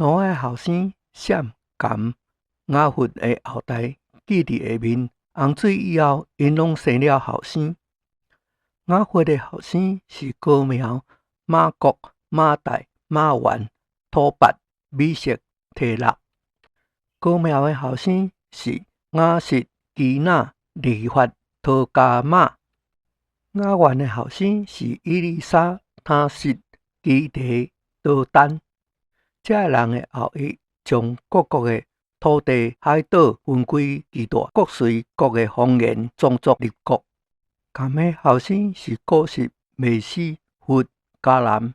挪亞的後生閃、含、雅弗的後代記佇下面。洪水以後，𪜶攏生了後生。雅弗的後生是歌痲、瑪各、瑪代、瑪萬、陀拔、米設、提辣。歌痲的後生是亞實基拿、利法、陀迦瑪。雅萬的後生是以利沙、他實、基提、多丹。這个人的後裔將各國的土地、海島分開其大，各隨各的方言種族立國。含的後生是古實、米斯、弗、迦南。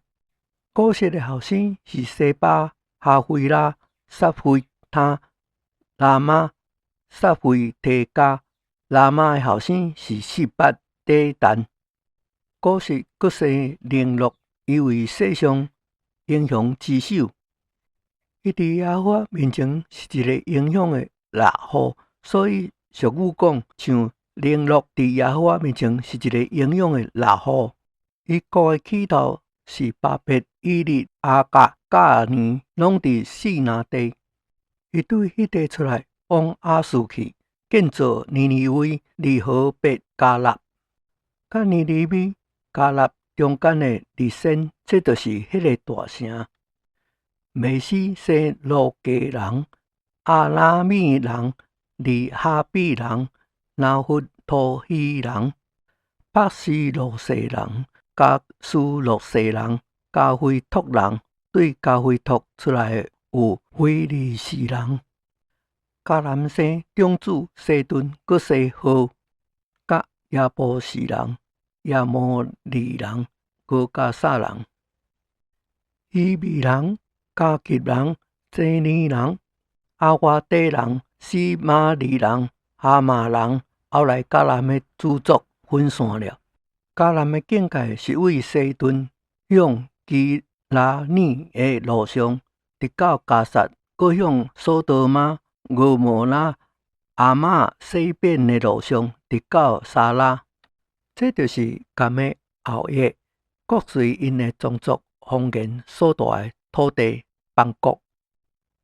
古實的後生是西巴、哈菲拉、薩菲他、拿瑪、薩菲提迦。拿瑪的後生是示巴、底但。古實閣生寧錄，伊為世上英雄之首。伊佇耶和華面前是一个英雄的獵戶，所以俗語講，像寧錄佇耶和華面前是一个英勇的獵戶。伊國的起頭是巴別、以勒、亞甲、迦尼，攏佇示拿地。伊對彼地出來，往亞述去，建造尼尼微、利河伯迦勒。佮尼尼微、迦勒中間的利仙，這就是彼个大城。米示生羅革人、亞拿米人、利哈比人、拿弗陀希人、帕斯魯士人、加斯洛士人、加菲托人。對加菲托出來的有非利士人。迦南生長子西頓，閣生何，佮耶布士人、亞摩利人、歌迦撒人、伊米人、迦及人、基尼人、亞華底人、死瑪利人、哈馬人。後來迦南的諸族分散了。迦南的境界是對西頓向基拉耳的路上，直到迦薩，閣向所多瑪、蛾摩拉、亞瑪西邊的路上，直到沙拉。這就是含的後裔，各隨𪜶的宗族方言所蹛的土地邦國。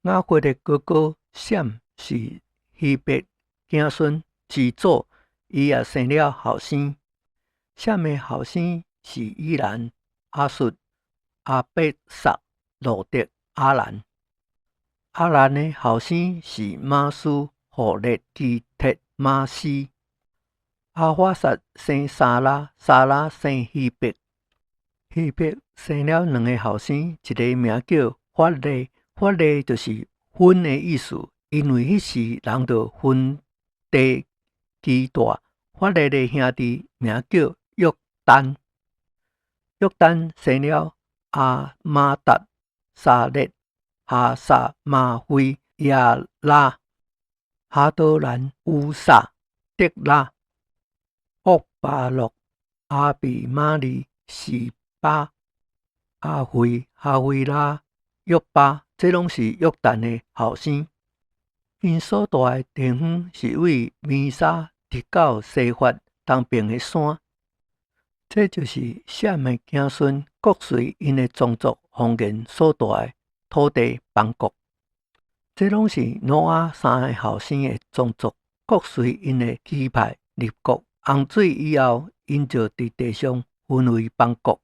雅弗的哥哥閃是希伯子孫之祖，伊也生了後生。閃的後生是以蘭、亞述、亞伯撒、羅得、亞蘭。亞蘭的後生是瑪斯、戶勒、基鐵、瑪斯。亞法薩生沙拉，沙拉生希伯。希伯生了兩个後生，一个名叫法利，法利就是分的意思，因為彼時人著分地居住。法利的兄弟名叫約但，約但生了亞瑪達、沙列、哈撒瑪菲、耶拉、哈多蘭、烏撒、迪拉、沃巴洛、亞比瑪利、示巴、亞菲、哈菲拉、約巴，這攏是約但的後生。𪜶所蹛的地方是對米沙直到西法東爿的山。這就是閃的子孫各隨𪜶的宗族方言所蹛的土地邦國。這攏是挪亞三个後生的宗族，各隨𪜶的支派立國。洪水以後，𪜶就佇地上分為邦國。